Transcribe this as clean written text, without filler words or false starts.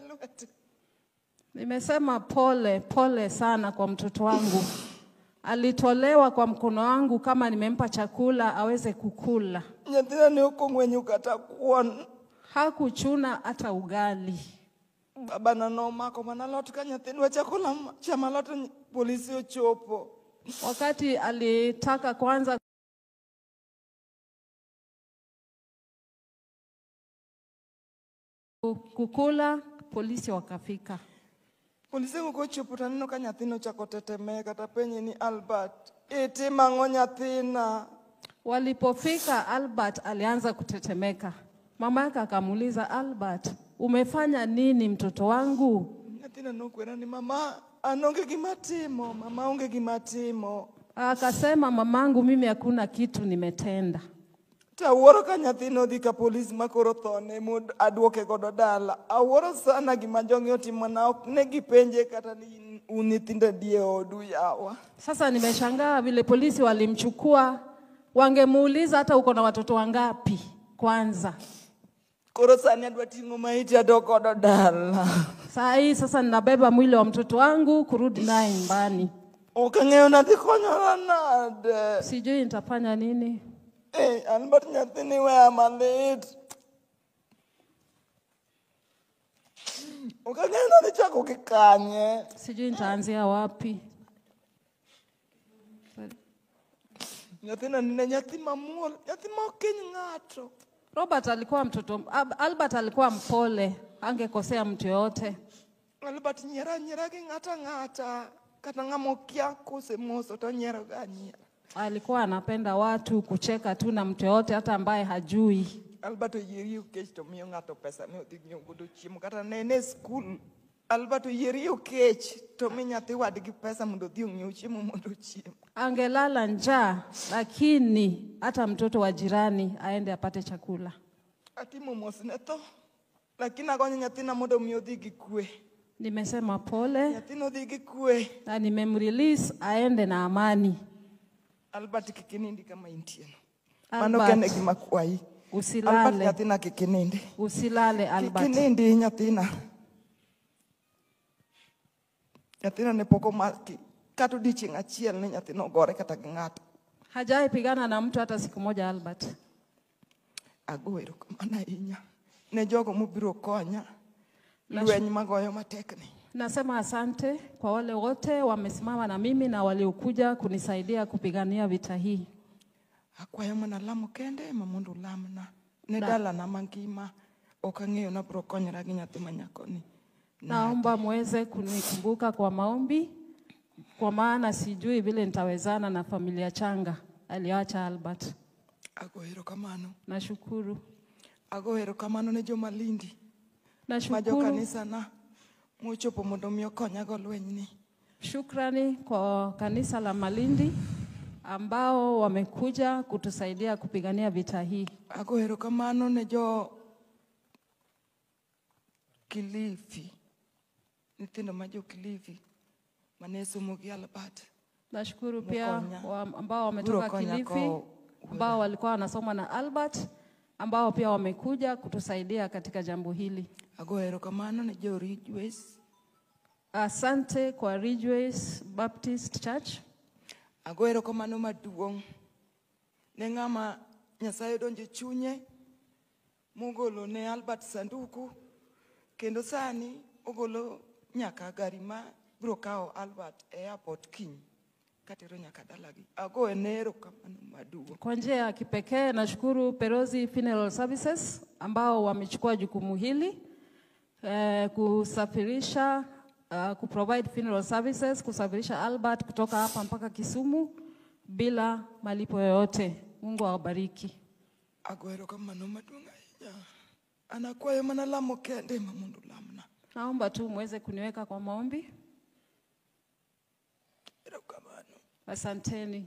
lwete. Nimesema pole pole sana kwa mtoto wangu. Alitolewa kwa mkono wangu kama nimempa chakula aweze kukula. Nyathina ne ok ong'wenyo kata kuon. Hakuchuna hata ugali. Babana nomako mana alot ka nyathini chako chamo alot polisi ochopo. Wakati alitaka kwanza kukula, polisi wakafika. Polisi kochopo to aneno ka nyathino ochako tetemeka tapenje ni Albert, itimo ang'o nyathina? Walipofika, Albert alianza kutetemeka. Mama yake akamuuliza, Albert, umefanya nini mtoto wangu? Nyathina nokwera ni mama, an onge gima atimo, mama onge gima atimo. Akasema, mamangu, mimi hakuna kitu nimetenda. To awuoro ka nyathino odhi ka polis ma koro thone mod aduoke godo dala. Awuoro sana gima jogi otimona, ok ne gipenje kata ni un nyithindo adi e odu yawa. Sasa nimeshangaa vile polisi walimchukua, wangemuuliza hata uko na watoto wangapi kwanza. Koro sani adwa ting'o maiti adok godo dala. Saa hii sasa ninabeba mwili wa mtoto wangu kurudi naye nyumbani. Ok ang'eyo nadhi konyora nade. Sijui nitafanya nini. Albert nyathini weya malit. Ok ang'eyo nadhi chako gi kanye. Sijui nitaanzia wapi. Nyathina ne nyathi mamuol, nyathi ma ok hiny ng'ato. Robert alikuwa mtoto, Albert alikuwa mpole, angekosea mtu yoyote. Albert nyiera nyiera gi ng'ata ng'ata, kata ng'ama okia kosemoso to onyiero ga anyiera. Alikuwa anapenda watu, kucheka tu na mtu yoyote hata ambaye hajui. Albert oyieri kech to miyo ng'ato pesa ni odhi nyiew godo chiemo, kata ne en e skul. Albert oyieri kech to mi nyathi wadgi pesa mondo odhi ong'iew chiemo mondo ochiem. Angelala njaa, lakini hata mtoto wa jirani aende apate chakula. Atimo mos ne tho, lakini agonyo nyathina mondo mi odhi gi kwe. Nimesema pole. Nyathina odhi gi kwe. Na nimemrelease aende na amani. Albert kik inindi kama intieno. Mano Albert, kende gima akwayi. Usilale. Albert nyathina kik inindi. Usilale Albert. Kik inindi nyathina. Nyathina ne pok omaki kata odiochieng' achiel ni nyathina ogore kata gi ng'ato. Hajawahi pigana na mtu hata siku moja Albert. Ago erokamano ahinya ne jogo mobiro konya lweny magoyo matekni. Nasema asante kwa wale wote wamesimama na mimi na waliokuja kunisaidia kupigania vita hii. Akwayo mana lamo kende ema mondo ulamna. Ne dalana mangima ok ang'eyo nabiro konyora gi nyathi ma nyakoni. Naomba muweze kunikumbuka kwa maombi, kwa maana sijui vile nitawezana na familia changa aliyoacha Albert. Ago erokamano. Nashukuru. Ago erokamano ne joma Lindi. Nashukuru. Ma jo kanisa na mochopo mondo mi okonyago lwenyni. Shukrani kwa kanisa la Malindi ambao wamekuja kutusaidia kupigania vita hii. Ago erokamano ne jo Kilifi. Nyithindo ma jo Kilifi mane somo gi Albert. Nashukuru pia Mokonya. ambao wametoka Biro konya Kilifi, ko ambao walikuwa wanasoma na Albert, ambao pia wamekuja kutusaidia katika jambo hili. Ago erokamano ne jo Ridgeways. Asante kwa Ridgeways Baptist Church. Ago erokamano maduong' ne ng'ama Nyasaye odonjo e chunye mogolo ne Albert sanduku, kendo sani ogolo nyaka gari ma biro kawo Albert e airport kiny katero nyaka dalagi. Ago ne erokamano maduong'. Kwa njia ya kipekee nashukuru Perozi Funeral Services ambao wamechukua jukumu hili kusafirisha, kuprovide funeral services, kusafirisha Albert kutoka hapa mpaka Kisumu bila malipo yoyote. Mungu awabariki. Ago erokamano maduong' ahinya. An akwayo mana lamo kende ma mondo ulamna. Naomba tu muweze kuniweka kwa maombi. Erokamano. Asanteni.